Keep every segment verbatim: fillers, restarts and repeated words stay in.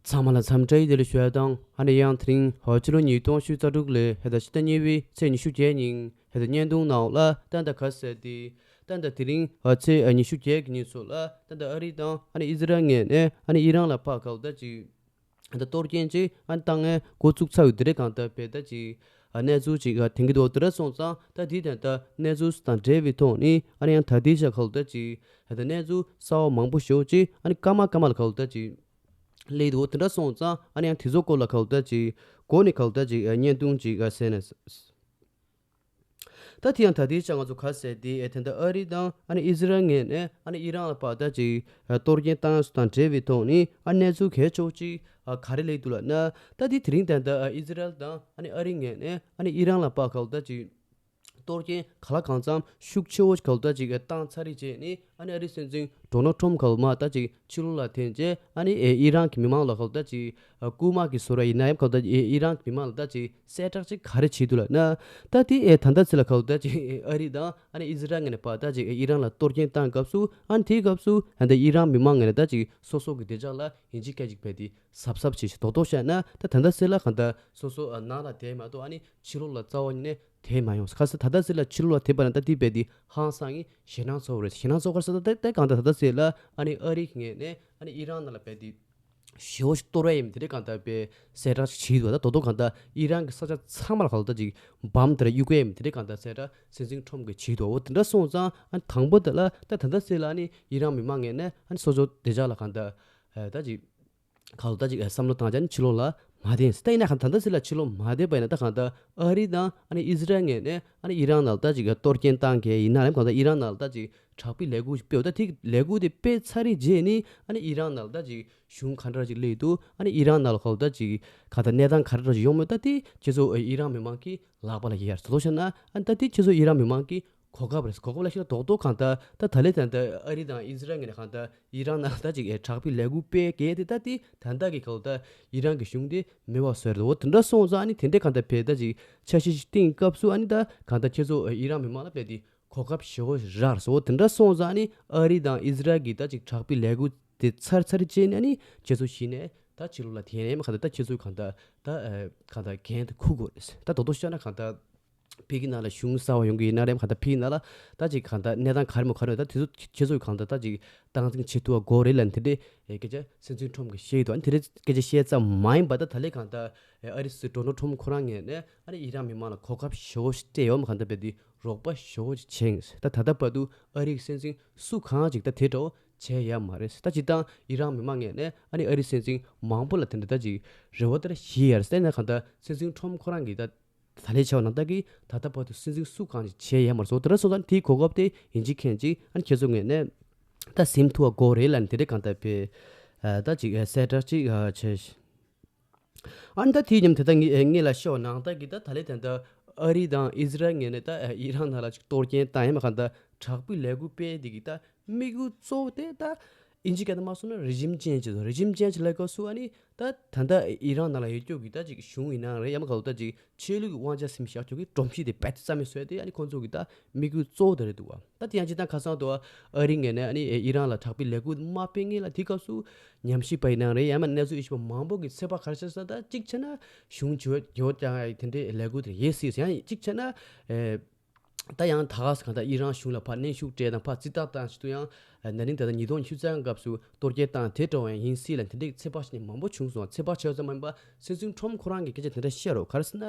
ཚང་མ་ལ་འཚམས་འདྲི་བདེ་ལེགས་ཞུ་ཡ་དང་། ཨ་ནི་ཡང་དེ་རིང་ཕྱི་ལོ་ཉིས་སྟོང་ཉི་ཤུ་རྩ་དྲུག་ལོའི་ཕྱི་ཟླ་གཉིས་པའི་ཚེས་ཉི་ཤུ་བརྒྱད་ཉིན་བརྙན་ཐུང་ནང་ལ་ད་ལྟ་ག་ཟེར་ཏེ། ད་ལྟ་དེ་རིང་ཚེས་ཉི་ཤུ་བརྒྱད་ཀྱི་ཉིན་སོགས་ལ་ད་ལྟ་ཨ་རི་དང་ཨ་ནི་ཨི་ཟི་རལ་ངོས་ནས་ཨ་ནི་ཨི་རན་ལ་ཕར་ག་ལ་ད་ཅིག་ད་གཏོར་སྐྱོན་ཅིག་ཨ་ནི་བཏང་ངས་འགོ་བཙུགས་ཚར་ཡོད། དེ་རེད། གང་ལྟར་བས་ད་ཅིག་གནས་ཚུལ་ཅིག་ཐོན་གྱི་འདུག་དེ་འདྲ་སོང་ཙང་ད་དེའི་དོན་དག་གནས་ཚུལ་དང་འབྲེལ་བའི་ཐོག་ནས་ཨ་ནི་ཡང་ད་ལྟའི་ཆར་ག་ལ་ད་ཅིག་ད་གནས་ཚུལ་གསར་བ་མང་པོ་ཞེ་པོ་ཅིག་ཨ་ནི་སྐར་མ་སྐར་མ་ལ་ག་ལ་ད་ཅིག་སླེབས་འདུག་དེ་འདྲ་སོང་ཙང་ཨ་ནི་ཡང་དེ་ཚོ་སྐོར་ལ་ག་ལ་ད་ཅིག་འགོ་ནས་ག་ལ་ད་ཅིག་བརྙན་ཐུང་ཅིག་གཟིགས་ན། ད་དེ་ཡང་ད་ལྟའི་ཆར་ང་ཚོ་ག་ཟེར་ཏེ་ཨེ་ད་ལྟ་ཨ་རི་དང་ཨ་ནི་ཨི་ཟི་རལ་ངོས་ནས་ཨ་ནི་ཨི་རན་ལ་ཕར་ད་ཅིག་གཏོར་སྐྱོན་བཏང་ཡ་དང་འབྲེལ་བའི་ཐོག་ནས་ཨ་གནས་ཚུལ་གལ་ཆེ་བོ་ཅིག་ག་རེ་སླེབས་འདུག་ལབ་ན། ད་དེ་དེ་རིང་ད་ལྟ་ཨི་ཟི་རལ་དང་ཨ་ནི་ཨ་རི་ངོས་ནས་ཨ་ནི་ཨི་རན་ལ་ཕར་ག་ལ་ད་ཅིག་གཏོར་སྐྱོན་ག་ལ་གང་འཚམ་ཤུགས་ཆེ་བོ་ག་ལ་ད་ཅིག་བཏང་ཚར་རེད་བྱས་ནས་ཨ་ནི་ཨ་རིའི་སྲིད་འཛིན་ཌོ་ནལ་ཊམ་ག་ལ་མར་ད་ཅིག་ཕྱི་ལོགས་ལ་འཐེན་བྱས་ཨ་ནི་ཨེ་ཨི་རན་གྱི་མི་མང་ལ་ག་ལ་ད་ཅིག་སྐུལ་མ་གི་བཟོ་འདྲ་ཡིན་ན་ཡང་ག་ལ་ད་ཨེ་ཨི་རན་གྱི་མི་མང་ལ་ད་ཅིག་གསལ་བསྒྲགས་ཅིག་ག་རེ་བྱས་འདུག་ལབ་ན། ད་དེ་ཨེ་ད་ལྟ་ཚེ་ལ་ག་ལ་ད་ཅིག་ཨ་རི་དང་ཨ་ནི་ཨི་ཟི་རལ་ངོས་ནས་ཕར་ད་ཅིག་ཨེ་ཨི་རན་ལ་གཏོར་སྐྱོན་བཏང་སྐབས་སུ་ཨ་ནི་དེའི་སྐབས་སུ་ཨ་ད་ཨི་རན་མི་མང་ངོས་ནས་ད་ཅིག་སོ་སོ་གི་བདེ་འཇགས་ལ་ཡིན་གཅིག་སྐད་ཅིག་བས་དེ་གཟབ་གཟབ་བྱེད་ཤིག་རྡོག་རྡོག་བཤད་ན་ད་ད་ལྟ་ཚེ་ལ་ག་ལ་ད་སོ་སོ་ནང་ལ་བསྡད་མ་གཏོགས་ཨ་ནི་ཕྱི་ལོགས་ལ་རྩ་བ་ཉིད་ནས་དེ་མ་ཡོང་། ཁ་སང་ད་ལྟ་ཚེ་ལ་ཕྱི་ལོགས་ལ་དེ་བར་ན་ད་དེ་བས་དེ་ཧང་སང་ངི་ཞེད་སྣང་ཚ་བོ་རེད། ཞེད་སྣང་ཚ་བོ་ག་རེ་ཟེར་ད་དེ་གང་ལྟར་ད་ལྟ་ཚེ་ལ་ཨ་ནི་ཨ་རི་གི་ངོས་ནས་ཨ་ནི་ཨི་རན་ནང་ལ་བས་དེ་ཞེ་བོ་ཞིག་གཏོར་བས་ཡིན་དེ་འདྲའི་གང་ལྟར་བས་གསལ་བསྒྲགས་ཤིག་བྱས་འདུག་ད་དོ་དོ་གང་ལྟར་ཨི་རན་གི་ས་ཆ་ཚང་མར་ག་ལ་ད་ཅིག་བམ་དེ་འདྲ་གཡུག་གི་ཡིན་དེ་འདྲའི་གང་ལྟར་གསལ་བསྒྲགས་སྲིད་འཛིན་ཊམ་གིས་བྱས་འདུག་འོ་དེ་འདྲ་སོང་ཙང་ཨ་ནི་དང་པོ་དེ་ལ་ད་ད་ལྟ་ཚེ་ལ་ཨ་ནི་ཨི་རན་མི་མང་ངོས་ནས་ཨ་ནི་སོ་སོ་བདེ་འཇགས་ལ་གང་ལྟར་ད་ཅིག་ག་ལ་ད་ཅིག་བསམ་བློ་བཏང་བྱས་ནས་ཕྱི་ལོགས་ལ་མ་བསྡད་ཡིན། ད་ཡིན་ན་གང་ད་ལྟ་ཚེ་ལ་ཕྱི་ལོགས་མ་བསྡད་པ་ཡིན་ན་ད་གང་ལྟར་ཨ་རི་དང་ཨ་ནི་ཨི་ཟི་རལ་ངོས་ནས་ཨ་ནི་ཨི་རན་ནང་ལ་ད་ཅིག་གཏོར་སྐྱོན་བཏང་མཁན་ཡིན་ན་ལབ་གང་ལྟར་ཨི་རན་ནང་ལ་ད་ཅིག་དྲག་པོའི་ལས་འགུལ་ཞིག་སྤེལ་བ། ད་དེ་ལས་འགུལ་དེ་སྤེལ་ཚར་རེད་བྱས་ནས་ཨ་ནི་ཨི་རན་ནང་ལ་ད་ཅིག་གཞུང་ག་འདྲ་ཅིག་སླེབས་འདུག་ཨ་ནི་ཨི་རན་ནང་ལ་ག་ལ་ད་ཅིག་ག་ད་གནས་སྟངས་ག་འདྲ་ཅིག་ཡོང་མོད་ད་དེ་ཁྱེད་ཚོ་ཨི་རན་མི་མང་གི་ལག་པ་ལ་ཡོད་ཡ་རེད། དོ་དོ་བྱས་ན་ཨ་ནི་ད་དེ་ཁྱེད་ཚོ་ཨི་རན་མི་མང་གི་གོ་སྐབས་རེད། གོ་སྐབས་ལ་ཤི་ན་རྡོག་རྡོག་གང་ལྟར་ད་ད་ལས་ད་ལྟ་ཨ་རི་དང་ཨི་ཟི་རལ་ངོས་ནས་གང་ལྟར་ཨི་རན་ནང་ད་ཅིག་ཨེ་དྲག་པོའི་ལས་འགུལ་སྤེལ་གལ་ཏེ་ད་དེ་ད་ལྟ་གི་གང་ལྟར་ཨི་རན་གྱི་གཞུང་དེ་མེད་པ་བཟོས་རེད། འོ་དེ་འདྲ་སོང་ཙང་ཨ་ནི་དེ་འདྲའི་གང་ལྟར་བས་ད་ཅིག་འཆར་གཞི་ཞིག་བཏིང་སྐབས་སུ་ཨ་ནི་ད་གང་ལྟར་ཁྱེད་ཚོ་ཨེ་ཨི་རན་མི་མང་ལ་བས་དེ་གོ་སྐབས་ཞེ་བོ་རག་སོང་། འོ་དེ་འདྲ་སོང་ཙང་ཨ་ནི་ཨ་རི་དང་ཨི་ཟི་རལ་གྱི་ད་ཅིག་དྲག་པོའི་ལས་འགུལ་དེ་ཚར་ཚར་བྱས་ནས་ཨ་ནི་ཁྱེད་ཚོ་གཞི་ནས་ད་ཕྱི་ལོགས་ལ་འཐེན་ནས་མ་གང་ལྟར་ད་ཁྱེད་ཚོ་གང་ལྟར་ད་ཨེ་གང་ལྟར་འགན་དེ་འཁུར་དགོས་རེད། ད་རྡོག་རྡོག་བཤད་ན་གང་ལྟར་ཕ་གི་ནང་ལ་གཞུང་གསར་བ་ཡོང་གི་ཡིན་ན་རེད། གང་ལྟར་ཕ་གི་ནང་ལ་ད་ཅིག་གང་ལྟར་གནས་སྟངས་ག་རེ་མོ་ག་རེ་ད་དེ་ཚོ་ཁྱེད་ཚོས་གང་ལྟར་ད་ཅིག་སྟངས་འཛིན་བྱེད་ཐུབ་པ་དགོས་རེད་ལབ་དེ་འདྲའི་སྐད་ཆ་སྲིད་འཛིན་ཊམ་གྱིས་བཤད་ཡོད་དོ། ཨ་ནི་དེ་འདྲའི་སྐད་ཆ་བཤད་ཙམ་མ་ཡིན་པ་ད་ད་ལས་གང་ལྟར་ཨ་རིའི་སྲིད་འཛིན་ཌོ་ནལ་ཊམ་ཁོ་རང་ངོས་ནས་ཨ་ནི་ཨི་རན་མི་མང་ལ་གོ་སྐབས་ཞེ་བོ་ཞིག་སྤྲད་ཡོད། མ་གང་ལྟར་བས་དེ་རོགས་པ་ཞེ་བོ་ཞིག་བྱས་ཡིན། ད་ད་ལྟ་བར་དུ་ཨ་རིའི་སྲིད་འཛིན་སུ་གང་ཅིག་ད་དེ་འདྲ་བོ་བྱས་ཡོད་མ་རེད། ད་སྤྱིར་བཏང་ཨི་རན་མི་མང་ངོས་ནས་ཨ་ནི་ཨ་རིའི་སྲིད་འཛིན་མང་པོ་ལ་དེ་འདྲ་ད་ཅིག་རེ་བ་ད་ར་ཞིག་ཡོད་རེད། ད་ཡིན་ན་གང་ལྟར་སྲིད་འཛིན་ཊམ་ཁོ་རང་གིས་ད་ད་ལས་བྱས་པ་ནང་ལྟར་གྱི་ད་ལྟ་བར་དུ་སྲིད་འཛིན་སུ་གང་ཅིག་བྱས་ཡོད་མ་རེད། སོ་དེ་འདྲ་སོང་ཙང་དེའི་གོ་སྐབས་དེ་ཡིན་གཅིག་མིན་གཅིག་ཨ་ནི་ཁྱེད་ཚོ་ངོས་ནས་ད་ཟིན་ཐུབ་པ་དགོས་རེད་ལབ་ནས་དེ་འདྲའི་གང་ལྟར་བས་ད་ཅིག་གསལ་བསྒྲགས་ཅིག་བྱས། ཨ་ནི་ད་དེའི་མཉམ་དེ་ད་ངས་ངས་ལ་ཤོད་ནང་ལྟར་གྱི་ད་ད་ལས་ད་ལྟ་ཨ་རི་དང་ཨི་ཟི་རལ་ངོས་ནས་ད་ཨི་རན་ནང་ལ་ཅིག་གཏོར་སྐྱོན་བཏང་ཡོད་མ་གང་ལྟར་དྲག་པོའི་ལས་འགུལ་སྤེལ་དེ་གི་ད་དམིགས་ཡུལ་གཙོ་བོ་དེ་ད་ཨིན་ཇི་སྐད་དུ་མ་སོང་ན་རི་ཇིམ་ཅེན་ཇི་དང་རི་ཇིམ་ཅེན་ཇི་ལབ་སྐབས་སུ་ཨ་ནི་ད་ད་ལྟ་ཨི་རན་ནང་ལ་ཡོད་རྒྱུ་གི་ད་ཅིག་གཞུང་ཡིན་ནའང་རེད། ཡང་མ་གང་ལྟར་ད་ཅིག་ཆོས་ལུགས་ཀྱི་དབང་ཆ་ཟིན་བཞག་རྒྱུ་གི་སྒྲོམ་གཞི་དེ་རྦད་དེ་རྩ་མེད་བཟོས་ཏེ་ཨ་ནི་ཁོང་ཚོ་གི་ད་དམིགས་ཡུལ་གཙོ་བོ་དེ་རེད་འདུག་བ། ད་དེ་ཡང་སྤྱིར་བཏང་ཁ་སང་དུ་ཨ་རི་ངོས་ནས་ཨ་ནི་ཨི་རན་ལ་དྲག་པོའི་ལས་འགུལ་མ་སྤེལ་སྔོན་ལ་དེ་སྐབས་སུ་ཉམས་ཞིབ་པ་ཡིན་ནའང་རེད། ཡང་མ་གནས་ཚུལ་ཤེས་པ་མང་པོ་གི་ཚོད་དཔག་ག་རེ་བྱས་ཟེར་ན་ད་གཅིག་བྱས་ན་གཞུང་བརྗེ་བོ་བརྗེ་བོ་བཏང་ཡ་དེ་འདྲའི་ལས་འགུལ་དེ་ཡིན་སྲིད། ཡང་གཅིག་བྱས་ན་ཨེ། ད་ཡང་ད་ག་ས་གང་ལྟར་ཨི་རན་གཞུང་ལ་ཕར་གནོན་ཤུགས་སྤྲད་དང་ཕར་རྩིས་རྟགས་བཏང་ཞིག་ཏུ་ཡང་ན་ནིང་ད་ལྟ་ཉིས་སྟོང་ཉི་ཤུ་རྩ་ལྔ་སྐབས་སུ་གཏོར་སྐྱོན་བཏང་དེ་འདྲ་བ་ཡང་ཡིན་སྲིད་ལ་དེ་འདྲའི་ཚོད་དཔག་ཞིག་ནས་མང་པོ་བྱུང་སོང་། ཚོད་དཔག་བྱས་ཙམ་མ་ཡིན་པ་སྲིད་འཛིན་ཊམ་ཁོ་རང་གིས་སྐད་ཆ་དེ་འདྲ་བཤད་རོགས་ག་རེ་ཟེར་ན།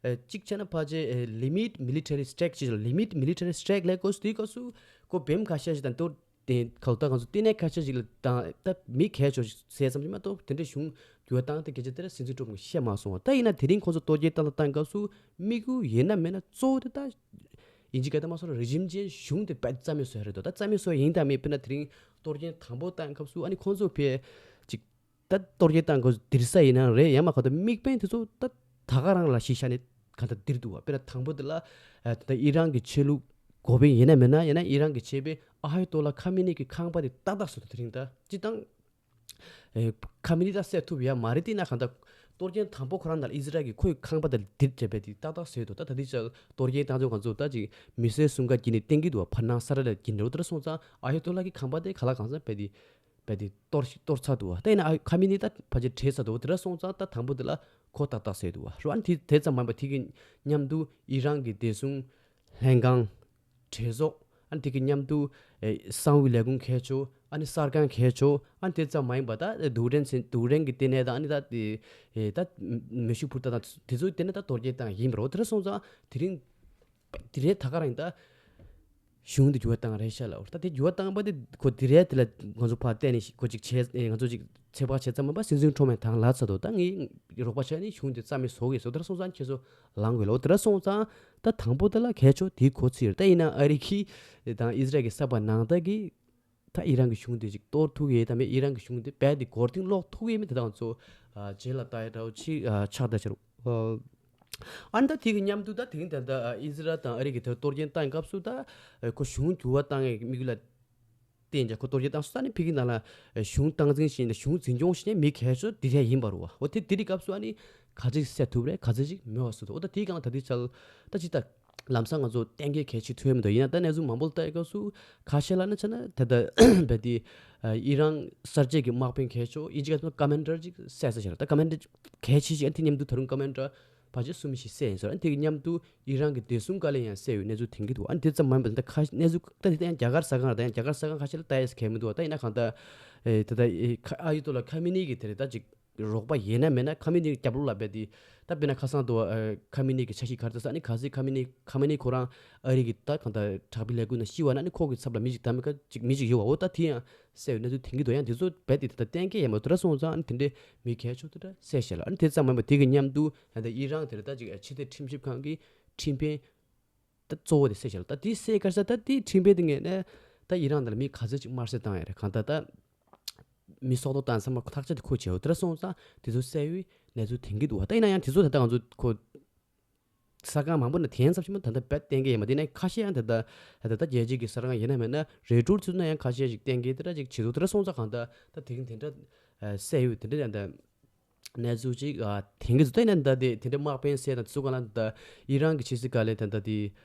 ཨེ་གཅིག་བྱས་ན་ཕལ་ཆེར་ཨེ་limit military strike ཅེས་ལ་limit military strike ལབ་དགོས་སུ་དེའི་སྐབས་སུ་ཁོ་བེམ་ཁ་ཤས་ཤིག་དང་གཏོར་དེ་ག་ལ་ད་ང་ཚོ་བསྟི་གནས་ཁ་ཤས་ཤིག་ལ་དང་ད་མི་གལ་ཆེ་ཤོས་ཟེར་ཙམ་ཞིག་མ་གཏོགས་དེ་འདྲའི་གཞུང་འགྱུར་བ་བཏང་སྟེ་སྐད་ཆ་དེ་འདྲ་སྲིད་འཛིན་ཊམ་གིས་བཤད་མ་སོང་བ། ད་ཡིན་ན་དེ་རིང་ཁོང་ཚོ་གཏོར་སྐྱོན་བཏང་ལ་བཏང་སྐབས་སུ་དམིགས་ཡུལ་ཡིན་ན་མིན་ན་གཙོ་བོ་དེ་ད་ཡིན་གཅིག་ག་ད་མ་སོང་ན་རི་ཇིམ་ཅན་གཞུང་དེ་རྦད་རྩ་མེད་བཟོ་ཡ་རེད་དོ། ད་རྩ་མེད་བཟོ་ཡ་ཡིན་དང་མིན་དཔེར་ན་དེ་རིང་གཏོར་སྐྱོན་དང་པོ་བཏང་སྐབས་སུ་ཨ་ནི་ཁོང་ཚོ་ཕར་ཅིག་ད་གཏོར་སྐྱོན་བཏང་དགོས་འདིར་ས་ཡིན་ན་རེད། ཡང་མ་ག་ད་དམིགས་འབེན་དེ་ཚོ་ད་ད་ག་རང་ལ་གཞི་བཞག་ནས་ག་ད་འདིར་འདུག་བ། དཔེར་ན་དང་པོ་དེ་ལ་ད་ཨི་རན་གྱི་ཆོས་ལུགས་འགོ་དཔོན་ཡིན་ན་མིན་ན་ཡང་ན་ཨི་རན་གྱི་ཆེད་དཔོན་ཨ་ཡ་ཏོ་ལ་ཁ་མི་ནི་གི་ཁང་པ་དེ་ཏག་ཏག་བཟོས་འདུག་དེ་རིང་ད་སྤྱིར་བཏང་ཁ་མི་ནི་ད་བསད་ཐུབ་ཡ་མ་རེད། དེ་ན་ག་ད་གཏོར་སྐྱོན་དང་པོ་ཁོ་རང་ནང་ལ་ཨི་ཟི་རལ་གྱི་ཁོའི་ཁང་པ་དེ་འདིར་བྱས་པས་དེ་ཏག་ཏག་བཟོས་འདུག་ད་ད་དེ་ཆ་གཏོར་སྐྱོན་བཏང་ཚོད་ང་ཚོ་ད་ཅིག་མི་གསོད་སྲུང་སྐར་བརྒྱུད་ནས་བསྟན་གྱི་འདུག་བ། ཕར་ནང་ས་ར་ལ་བརྒྱུད་འགྲོ་དེ་འདྲ་སོང་ཙང་ཨ་ཡ་ཏོ་ལ་གི་ཁང་པ་དེ་ག་ལ་གང་ས་བས་དེ། རྦད་དེ་གཏོར་གཏོར་ཚར་འདུག་བ། ད་ཡིན་ན་ཨ་ཁ་མི་ནི་ད་ཕལ་ཆེར་བྲོས་ཚར་འདུག་བ། དེ་འདྲ་སོང་ཙང་ད་དང་པོ་དེ་ལ་ཁོ་ཏག་ཏག་བསད་འདུག་བ། རོ་ཨ་ནི་དེ་དེ་ཙམ་མ་ཡིན་པ་དེ་གི་མཉམ་དུ་ཨི་རན་གྱི་བདེ་སྲུང་ལྷན་ཁང་། གྲས་ཚོགས། ཨ་ནི་དེ་གི་མཉམ་དུ་ཨེ་གསང་བའི་ལས་ཁུངས་གལ་ཆེ་བོ། ཨ་ནི་གསར་ཁང་གལ་ཆེ་བོ། ཨ་ནི་དེ་ཙམ་མ་ཡིན་པ་ད་རྡུལ་ཕྲན་ཚན་རྡུལ་ཕྲན་གྱི་ལྟེ་གནས་དང་། ཨ་ནི་ད་དེ་ཨེ་ད་མེ་ཤུགས་འཕུར་མདའ་དང་དེ་ཚོའི་ལྟེ་གནས་ད་གཏོར་སྐྱོན་བཏང་ཡིན་པ་རེད། དེ་འདྲ་སོང་ཙང་དེ་རིང་དེ་རིང་ད་ག་རང་ཡིན་ད། གཞུང་དེ་འགྱུར་བ་བཏང་རེད་ཤག་ལ། ད་དེ་འགྱུར་བ་བཏང་པ་དེ་ཁོ་དེ་རེད། དེ་ལ་ང་ཚོ་ཕར་བལྟས་ནས་ཁོ་ཅིག་བྱས། ཨེ་ང་ཚོ་ཅིག་ཚོད་དཔག་བྱས་ཙམ་མ་པ་སྲིད་འཛིན་ཁྲོམ་མེ་དང་ལ་ཚ་དོ། ད་ངས་རོགས་པ་བྱས་ནས་གཞུང་དེ་རྩ་མེད་བཟོ་གི་བཟོ། དེ་འདྲ་སོང་ཙང་ཁྱེད་ཚོ་ལངས་དགོས་ལ། འོ་དེ་འདྲ་སོང་ཙང་ད་དང་པོ་དེ་ལ་གལ་ཆེ་བོ་དེ་གོ་ཚིག་རེད། ད་ཡིན་ན་ཨ་རི་གི་དང་ཨི་ཟི་རལ་གི་ས་བབ་ནང་ལྟར་གི་ད་ཨི་རན་གྱི་གཞུང་དེ་ཅིག་གཏོར་ཐུབ་ཀྱི་ཡོད་དམ་མེད། ཨི་རན་གྱི་གཞུང་དེ་རྦད་དེ་འགོར་འགྲིག་སློག་ཐུབ་ཀྱི་ཡོད་མེད་དེ་དག་ང་ཚོ་ཨ་རྗེས་ལ་ལྟ་ཡ་འདྲ་བོ་ཅིག་ཨ་ཆགས་བསྡད་ཤག་རོ། ཨ་ནི་ད་དེ་གི་མཉམ་དུ་ད་དེ་རིང་ད་ལྟ་ཨི་ཟི་རལ་དང་ཨ་རི་གི་དེ་གཏོར་སྐྱོན་བཏང་སྐབས་སུ་ད་ཁོ་གཞུང་འགྱུར་བ་བཏང་ཡའི་དམིགས་ཡུལ་ལ་བརྟེན་ཀྱང་ཁོ་གཏོར་སྐྱོན་བཏང་སོང་ཙང་ནི་ཕ་གི་ནང་ལ་གཞུང་སྟངས་འཛིན་བྱེད་ནས་གཞུང་འཛིན་སྐྱོང་བྱེད་ནས་མི་གལ་ཆེ་དེ་གས་ཡིན་པ་རེད་བ། འོ་དེ་དེ་རིགས་སྐབས་སུ་ཨ་ནི་ག་ཚོད་ཅིག་བསད་ཐུབ་རེད། ག་ཚོད་ཅིག་མེད་པ་བཟོ་ཐུབ། འོ་ད་དེའི་སྒང་ད་དེ་ཆ་ལ་ད་ཅི་ད་ལམ་སང་ང་ཚོ་གཏན་འཁེལ་གལ་ཆེ་ཐུབ་ཡ་མི་འདུག་ཡིན་ན་ད་གནས་ཚུལ་མང་པོ་ལ་ལྟ་ཡི་སྐབས་སུ་ཁ་ཤས་ལ་ན་ཆ་ན་ད་ལྟ་རྦད་དེ་ཨི་རན་གསར་བརྗེ་གི་དམག་དཔོན་གལ་ཆེ་ཨིན་ཇི་སྐད་ཐོག་ཀ་མན་ཌར་ཅིག་བསད་ས་ཞིག་རེད། ད་ཀ་མན་ཌར་གལ་ཆེ་ཞིག་ཨ་དེ་མཉམ་དུ་ད་རུང་ཀ་མན་ཌར་ཕལ་ཆེར་གསུམ་བཞི་བསད་ཡིན་ཟེར། ཨ་དེ་གི་མཉམ་དུ་ཨི་རན་གྱི་བདེ་སྲུང་བཀའ་བློན་ཡང་བསད་ཡོད་གནས་ཚུལ་ཐོན་གྱི་འདུག་ཨ་དེ་ཙམ་མ་ཡིན་པར་ད་ཁ་གནས་ཚུལ་ད་དེ་ཡང་རྒྱ་གར་ས་ཁང་རེད། ད་ཡང་རྒྱ་གར་ས་ཁང་ཁ་ཤས་ལ་ལྟ་ཡས་གལ་མི་འདུག་ད་ཡིན་ན་གང་ལྟར་ཨེ་ད་ལྟ་ཨེ་ཁ་ཨ་ཡུ་ཏོ་ལ་ཁ་མི་ནི་གི་དེ་རེད། ད་ཅིག་རོགས་པ་ཡིན་ན་མེད་ན་ཁ་མི་ནི་རྒྱབ་ལོགས་ལ་རྦད་དེ་ད་དཔེར་ན་ཁ་སང་དུ་ཨ་ཁ་མི་ནི་གི་འཆར་གཞི་ག་རེ་ད་ས་ནི་ག་ཚོད་ཁ་མི་ནི་ཁ་མི་ནི་ཁོ་རང་ཨ་རི་གི་ད་གང་ལྟར་དྲག་པོའི་ལས་འགུལ་ནང་ཤི་བ་ན་ནི་ཁོ་གི་ཚབ་ལ་མི་ཅིག་ད་མི་ཁ་ཅིག་མི་ཅིག་ཡོད་བ། འོ་ད་དེ་ཡང་བསད་ཡོད་གནས་ཚུལ་ཐོན་གྱི་འདུག་ཡང་དེ་ཚོ་རྦད་དེ་ད་ལྟ་གཏན་འཁེལ་ཡས་མ་རེད། དེ་འདྲ་སོང་ཙང་ཨ་ནི་དེ་འདྲའི་མི་གལ་ཆེ་དེ་འདྲ་བསད་ཤག་ལ། ཨ་ནི་དེ་ཙམ་མ་ཡིན་པར་དེ་གི་མཉམ་དུ་ད་ལྟ་ཨི་རན་དེ་ལ་ད་ཅིག་ཕྱི་སྡོད་ཁྲིམས་ཞིབ་ཁང་གི་ཁྲིམས་དཔོན་ད་གཙོ་བོ་དེ་བསད་ཤག་ལ། ད་དེ་བསད་སྐབས་སུ་ད་དེ་ཁྲིམས་དཔོན་དེ་ངོས་ནས་ད་ཨི་རན་དེ་ལ་མི་ག་ཚོད་ཅིག་དམར་གསོད་བཏང་ཡ་རེད། གང་ལྟར་ད་མི་སྲོག་ཐོག་བཏང་ཚང་མ་ཐག་གཅོད་དེ་ཁོ་བྱས་ཡོད། དེ་འདྲ་སོང་ཙང་དེ་ཚོ་བསད་ཡོད་གནས་ཚུལ་ཐོན་གྱི་འདུག་ད་ཡིན་ན་ཡང་དེ་ཚོ་ད་ལྟ་ང་ཚོ་ཁོ་ས་ཁང་མང་པོ་ནས་ཐེན་ཚབ་ཆེན་པོ་ད་ལྟ་རྦད་གཏན་འཁེལ་ཡས་མ་རེད། དེ་ནས་ཁ་ཤས་ཡང་ད་ལྟ་ད་ལྟ་རྒྱལ་སྤྱི་གི་གསར་ཁང་ཡིན་ན་མིན་ན་རོའི་ཊར་ཚོ་ན་ཡང་ཁ་ཤས་ཤིག་གཏན་འཁེལ་དེ་འདྲ་ཅིག་བྱེད་འདུག་དེ་འདྲ་སོང་ཙང་གང་ལྟར་ད་དེ་རིང་དེ་འདྲ་ཨ་བསད་ཡོད་དེ་འདྲ་ཡང་ད་གནས་ཚུལ་ཅིག་ཨ་ཐོན་གྱི་འདུག་ད་ཡིན་ན་ད་དེ་དེ་འདྲ་དམག་དཔོན་བསད་དང་དེ་ཚོ་གང་ལ་ད་ཨི་རན་གྱི་ཕྱི་སྲིད་བཀའ་བློན་ད་ད་དེ་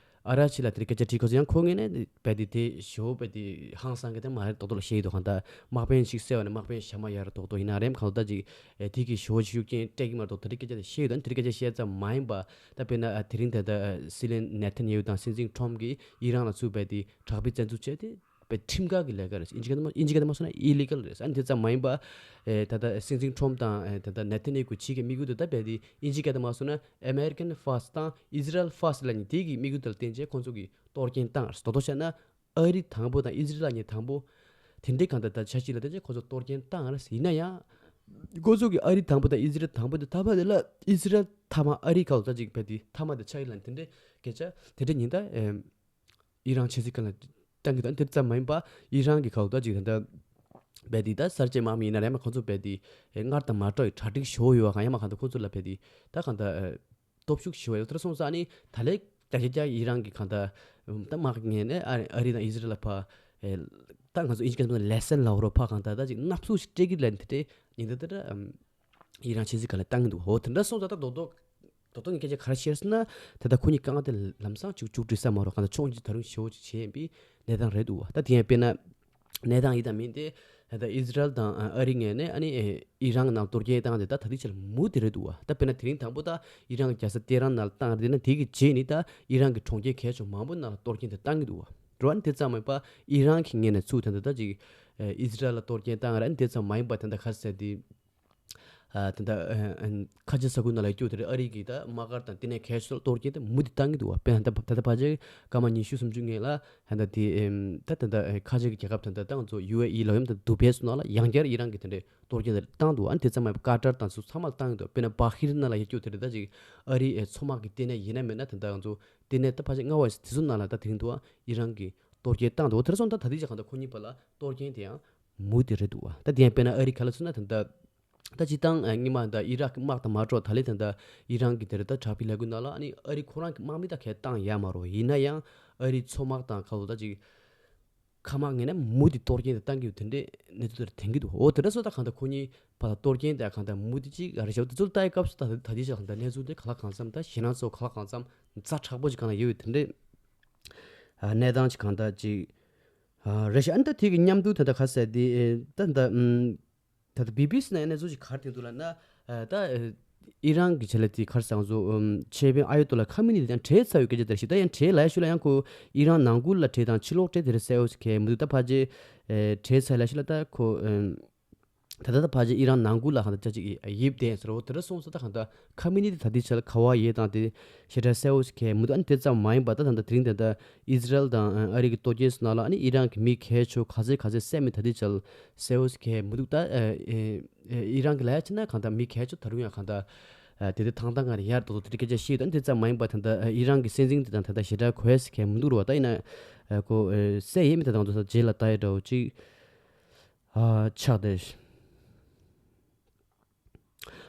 ཨ་ར་ཆི་ལ་དེ་རིང་སྐད་ཆ་དྲིས་སྐབས་སུ་ཡང་ཁོ་ངོས་ནས་རྦད་དེ་དེ་ཞོ་རྦད་དེ་ཧང་སང་གི་དེ་མ་རེད་མདོག་མདོག་ལ་བཤད་ཡོད་འདུག་གང་ལྟར་དམག་དཔོན་ཞིག་བསད་པ་ནི་དམག་དཔོན་ཞབས་མ་ཡར་མདོག་མདོག་ཡིན་ན་རེད། གང་ལྟར་ཅིག་ཨེ་དེ་གི་ཞོ་ཤུགས་རྐྱེན་སྤྲད་ཀྱི་མ་རེད་མདོག་དེ་འདྲའི་སྐད་ཆ་དེ་བཤད་ཡོད། ད་དེ་འདྲའི་སྐད་ཆ་བཤད་ཙམ་མ་ཡིན་པ་ད་དཔེར་ན་ཨ་དེ་རིང་ད་ལྟ་ཨ་སྲིད་བློན་ནེ་ཐན་ཡ་ཧུ་དང་སྲིད་འཛིན་ཊྲམ་གྱིས་ཨི་རན་ལ་ཚུར་རྦད་དེ་དྲག་པོའི་བཙན་འཛུལ་བྱས་ཏེ་རྦད་ཁྲིམས་འགལ་གྱི་ལས་ཀ་རེད། ཨིན་ཇི་སྐད་དུ་མ་ཨིན་ཇི་སྐད་དུ་མ་སོང་ན་ཨི་ལི་གལ་རེད། ཨ་ནི་དེ་ཙམ་མ་ཡིན་པ་ཨེ་ད་ལྟ་སྲིད་འཛིན་ཊྲམ་དང་ཨེ་ད་ལྟ་ནེ་ཐན་ཡ་ཧུ་གཉིས་ཀྱི་དམིགས་ཡུལ་དེ་ད་རྦད་དེ་ཨིན་ཇི་སྐད་དུ་མ་སོང་ན་American First དང་Israel First ལབ་མཁན་དེ་གི་དམིགས་ཡུལ་དེ་ལ་བརྟེན་བྱས་ཁོང་ཚོ་གིས་གཏོར་སྐྱོན་བཏང་རེད། མདོག་མདོག་བཤད་ན་ཨ་རི་དང་པོ་དང་ཨི་ཟི་རལ་གཉིས་དང་པོ། དེ་འདྲའི་གང་ལྟར་ད་འཆར་གཞི་ལ་བརྟེན་བྱས་ཁོ་ཚོ་གཏོར་སྐྱོན་བཏང་ཡིན་ན་ཡང་། ཁོ་ཚོ་གི་ཨ་རི་དང་པོ་དང་ཨི་ཟི་རལ་དང་པོ་དེ་ཐ་མ་དེ་ལ་ཨི་ཟི་རལ་ཐ་མ་ཨ་རི་ཁ་ལོ་ཙ་ཅིག་བས་དེ་ཐ་མ་དེ་ཆགས་ཡིན་ལ་དེ་འདྲའི་སྐད་ཆ་དེ་འདྲ་ཉིན་ད་ཨེམ། ཨི་རན་ཆེ་སི་ཁ་ལ་བཏང་གི་དང་དེ་ཙམ་མ་ཡིན་པ་ཨི་རན་གི་ཁ་ལོ་ཙ་ཅིག་ད་ལྟ་བས་དེ་ད་གསར་བརྗེ་དམག་མི་ཡིན་ན་རེད་མ་ཁོ་ཚོ་བས་དེ་སྔར་དང་མ་འདྲ་བའི་གྲ་སྒྲིག་ཞོ་ཡོད་བ་གང་ཡང་མ་གང་ད་ཁོ་ཚོ་ལ་བས་དེ་ད་གང་ད། སྟོབས་ཤུགས་ཞེ་པོ་ཡོད། དེར་སོང་ཙང་ནི་ད་ལས་རྒྱ་ཆེ་རྒྱ་ཨི་རན་གྱི་གང་ལྟར་ད་དམག་ངན་ནས་ཨ་ཨ་རི་དང་ཨི་ཟི་རལ་ལ་ཕ་ད་ང་ཚོ་ཨིན་ཇི་སྐད་ནས་ལེ་སན་ལབ་རོགས་ཕ་གང་ལྟར་ད་ཅིག་སྣ་ཚོགས་ཤིག་སྤྲད་ཀྱི་ལན་དེ་ཉིན་ད་ལྟ་ཨི་རན་ཆེ་སི་ཁ་ལ་བཏང་གི་འདུག་འོ་དེ་འདྲ་སོང་ཙང་ད་རྡོག་རྡོག་རྡོག་རྡོག་ངས་སྐད་ཆ་ག་རེ་བཤད་ཟེར་ན་ད་ལྟ་ཁོ་གཉིས་དཀའ་ངལ་དེ་ལམ་སང་ཅིག་མཇུག་སྒྲིལ་ས་མ་རོགས་གང་ལྟར་ཕྱོགས་གཅིག་ད་རུང་ཞེ་པོ་ཅིག་བྱས་ཡིན་པའི་གནས་སྟངས་རེད་འདུག་བ། ད་དེ་ཡང་དཔེར་ན། གནས་སྟངས་ཡིན་དང་མིན་ཏེ། ད་ལྟ་ཨི་ཟི་རལ་དང་ཨ་རི་ངོས་ནས་ཨ་ནི་ཨི་རན་ནང་གཏོར་སྐྱོན་བཏང་སྟེ་ད་ད་ལྟའི་ཆར་མུ་མཐུད་རེད་འདུག་བ། ད་དཔེར་ན་དེ་རིང་དང་པོ་ད་ཨི་རན་གྱི་རྒྱལ་ས་ཏེ་རན་ནང་ལ་བཏང་རེད་ན་དེ་གི་རྗེས་ནི་ད་ཨི་རན་གྱི་གྲོང་ཁྱེར་གལ་ཆེ་མང་པོ་ནང་ལ་གཏོར་སྐྱོན་དེ་བཏང་གི་འདུག་བ། འགྲོ་བ་ནི་དེ་ཙམ་མིན་པ་ཨི་རན་གྱི་ངོས་ནས་ཚུར་ད་ལྟ་ད་ཅིག་ཨི་ཟི་རལ་ལ་གཏོར་སྐྱོན་བཏང་རེད། ཨ་ནི་དེ་ཙམ་མ་ཡིན་པ་ད་ལྟ་ག་རེ་ཟེར་དེ། ཨ་ད་ལྟ་ཨ་ཨ་ཁ་ཆེ་ས་ཁུལ་ནང་ལ་སྐྱོད་དེ་རེད། ཨ་རི་གི་ད་དམག་སྒར་དང་དེ་ནས་གལ་ཆེ་ཤོས་གཏོར་སྐྱོན་དེ་མུ་མཐུད་བཏང་གི་འདུག་བ། དཔེར་ན་ད་ད་ལྟ་ཕལ་ཆེར་སྐར་མ་ཉི་ཤུ་སུམ་ཅུ་སྔོན་ལ་ད་ལྟ་དེ་ཨེམ་ད་ད་ལྟ་ཨེ་ཁ་ཆེ་གི་རྒྱལ་ཁབ་ད་ལྟ་ད་ང་ཚོ་ཡུ་ཨེ་ཨི་ལབ་ཡོད་ད་དུ་བྷེ་སུ་ནང་ལ་ཡང་བསྐྱར་ཨི་རན་གི་དེ་འདྲའི་གཏོར་སྐྱོན་དེ་བཏང་འདུག་ཨ་ནི་དེ་ཙམ་མ་ཡིན་པ་ཀ་ཏར་དང་ཚོ་ཚང་མ་ལ་བཏང་གི་འདུག་དཔེར་ན་བྷ་ཧི་རན་ནང་ལ་ཡང་སྐྱོད་དེ་རེད། ད་ཅིག་ཨ་རིའི་ཨེ་མཚོ་དམག་གི་ལྟེ་གནས་ཡིན་ན་མིན་ན་ད་ལྟ་ང་ཚོ་ལྟེ་གནས་ད་ཕལ་ཆེར་མངའ་འོག་དེ་ཚོ་ནང་ལ་ད་དེ་རིང་དུ་ཨི་རན་གི་གཏོར་སྐྱོན་བཏང་འདུག་དེར་སོང་ད་ད་ལྟའི་ཆ་གང་ལྟར་ཁོ་གཉིས་བར་ལ་གཏོར་སྐྱོན་དེ་ཡང་མུ་མཐུད་རེད་འདུག་བ། ད་དེ་ཡང་དཔེར་ན་ཨ་རི་ག་ལ་མཚོན་ན་ད་ལྟ་ད་སྤྱིར་བཏང་ཨ་སྔོན་མ་ད་ཨི་རག་གི་དམག་དང་མ་འགྲོ་ད་ལས་ད་ལྟ་ཨི་རན་གྱི་དེར་ད་དྲག་པོའི་ལས་འགུལ་ནང་ལ་ཨ་ནི་ཨ་རི་ཁོ་རང་གི་དམག་མི་ད་གས་བཏང་ཡ་མ་རོ། ཡིན་ན་ཡང་ཨ་རི་མཚོ་དམག་དང་ཁ་ལོ་ད་ཅིག་མཁའ་དམག་ངོས་ནས་མུ་མཐུད་གཏོར་སྐྱོན་དེ་བཏང་གི་ཡོད་དེ་འདྲའི་གནས་ཚུལ་དེར་ཐོན་གྱི་འདུག་འོ་དེ་འདྲ་སོང་ད་གང་ལྟར་ཁོ་གཉིས་བར་ལ་གཏོར་སྐྱོན་དེ་གང་ལྟར་མུ་མཐུད་ཅིག་ཨ་རི་ཞབས་དེ་ཚོ་ལ་ལྟ་ཡི་སྐབས་སུ་ད་ད་ལྟའི་ཆ་གང་ལྟར་གནས་ཚུལ་དེ་ག་ལ་གང་འཚམ་ད་ཞེད་སྣང་ཚོ་ག་ལ་གང་འཚམ་ཛ་དྲག་པོ་ཅིག་གང་ལ་ཡོད་ཡོད་དེ་འདྲའི་ཨ་གནས་སྟངས་ཅིག་གང་ལྟར་ཅིག་ཨ་རེད་ཤག་ཨ་ནི་ད་དེ་གི་མཉམ་དུ་ད་ལྟ་ག་ཟེར་དེ་ཨེ་ད་ད་ཨམ་ད་ལྟ་བི་བི་སི་ནང་གནས་ཚུལ་ཞིག་ག་རེ་ཐོན་འདུག་ལབ་ན། ཨ་ད་ཨེ་ཨི་རན་གྱི་ཆེད་ལ་དེ་ག་རེ་ཟེར་ང་ཚོ་ཨམ་ཆེད་དཔོན་ཨ་ཡོ་ཏོ་ལ་ཁ་མི་ནི་དེ་དང་གྲོས་ཚར་ཡོད་སྐད་ཆ་དེ་རེད་ཤག་ད་ཡང་གྲོས་ལབ་ཡ་ཤུལ་ལ་ཡང་ཁོ་ཨི་རན་ནང་ཁུལ་ལ་གྲོས་དང་ཕྱི་ལོགས་གྲོས་དེ་རེད་གསལ་བོ་ཞིག་གང་ཡང་མི་འདུག་ད་ཕལ་ཆེར་ཨེ་གྲོས་ཚར་ལབ་ཡ་ཤུལ་ལ་ད་ཁོ་ཨམ་ད་ལྟ་ད་ཕལ་ཆེར་ཨི་རན་ནང་ཁུལ་ལ་གང་ལྟར་ཅིག་ཡིབ་བསྡད་ཟེར་བ་དེ་འདྲ་སོང་ཙང་ད་གང་ལྟར་ཁ་མི་ནི་དེ་ད་ལྟའི་ཆར་ག་པར་ཡོད་དང་དེ་ཞེ་དྲག་གསལ་བོ་ཞིག་གང་ཡང་མི་འདུག་ཨ་ནི་དེ་ཙམ་མ་ཡིན་པ་ད་ད་ལྟ་དེ་རིང་དེ་ད་ཨི་ཟི་རལ་དང་ཨ་རི་གི་གཏོར་སྐྱོན་སོགས་ནང་ལ་ཨ་ནི་ཨི་རན་གྱི་མི་ག་ཚོད་ག་ཚོད་ག་ཚོད་བསད་མེད་ད་ལྟའི་ཆར་གསལ་བོ་ཞིག་གང་ཡང་མི་འདུག་ད་ཨི་རན་གྱི་ལབ་ཡ་བྱས་ན་གང་ལྟར་མི་ག་ཚོད་ད་རུང་ཡང་གང་ལྟར་དེ་དེ་ཐང་ཐང་གང་ཡར་དོ་དོ་དེ་འདྲ་སྐད་ཆ་བཤད་ཡོད། ཨ་ནི་དེ་ཙམ་མ་ཡིན་པ་ད་ལྟ་ཨི་རན་གྱི་སྲིད་འཛིན་དེ་དང་ད་ལྟ་ཞེ་དྲག་གོ་ཡ་ཞིག་གང་ཡང་མི་འདུག་རེད་བ། ད་ཡིན་ན་ཁོ་བསད་ཡས་མེད་ད་དང་དུ་ད་རྗེས་ལ་ལྟ་ཡ་འདྲ་བོ་ཅིག་ཨ་ཆགས་བསྡད།